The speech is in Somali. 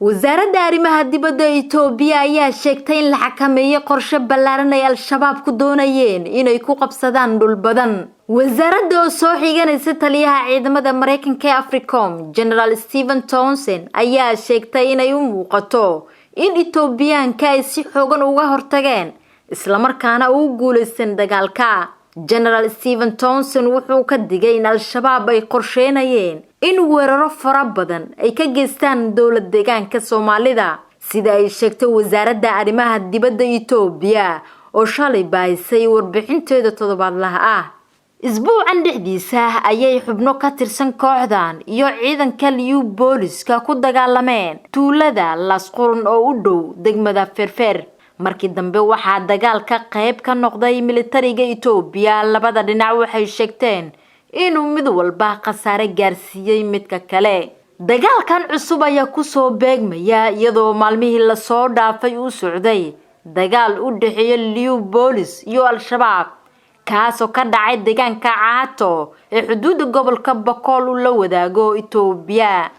Wasaaradda arrimaha dibadda Itoobiya ayaa sheegtay in la xakameeyey qorshe ballaaran ay Al-Shabaab ku doonayeen inay ku qabsadaan dhul badan. Wasaaradda oo soo xiganaysa taliyaha ciidamada Mareykanka ee Africom, General Stephen Townsend, ayaa sheegtay inay u muuqato in Itoobiyaanka ay si xoogan uga hortageen islamarkaana ugu guuleysteen dagaalka. General Stephen Townsend wuxuu ka digay in Al-Shabaab ay qorsheynayeen in weeraro fara badan ay ka geystaan dowlad deegaanka Soomaalida, sida ay sheegtay wasaaradda arrimaha dibadda Itoobiya oo shalay baahisay warbixinteeda toddobaadlaha ah. Isbuucan dhexdiisa ayay xubno ka tirsan kooxdan iyo ciidanka Liyu Booliska ku dagaalameen tuulada Laasqurun oo u dhow degmada Feerfeer. Markii dambe waxaa dagaalka qayb ka noqday militariga Itoobiya. Labada dhinac waxay sheegteen inuu mid walba khasaare gaarsiiyey midka kale. Dagaalkan cusub ayaa kusoo beegmaya iyadoo maalmihii lasoo dhaafay uu socday dagaal u dhexeeya Liyu Boolis iyo Al-Shabaab, kaasoo ka dhacay deegaanka Caato ee xuduudda gobolka Bakool uu la wadaago Itoobiya.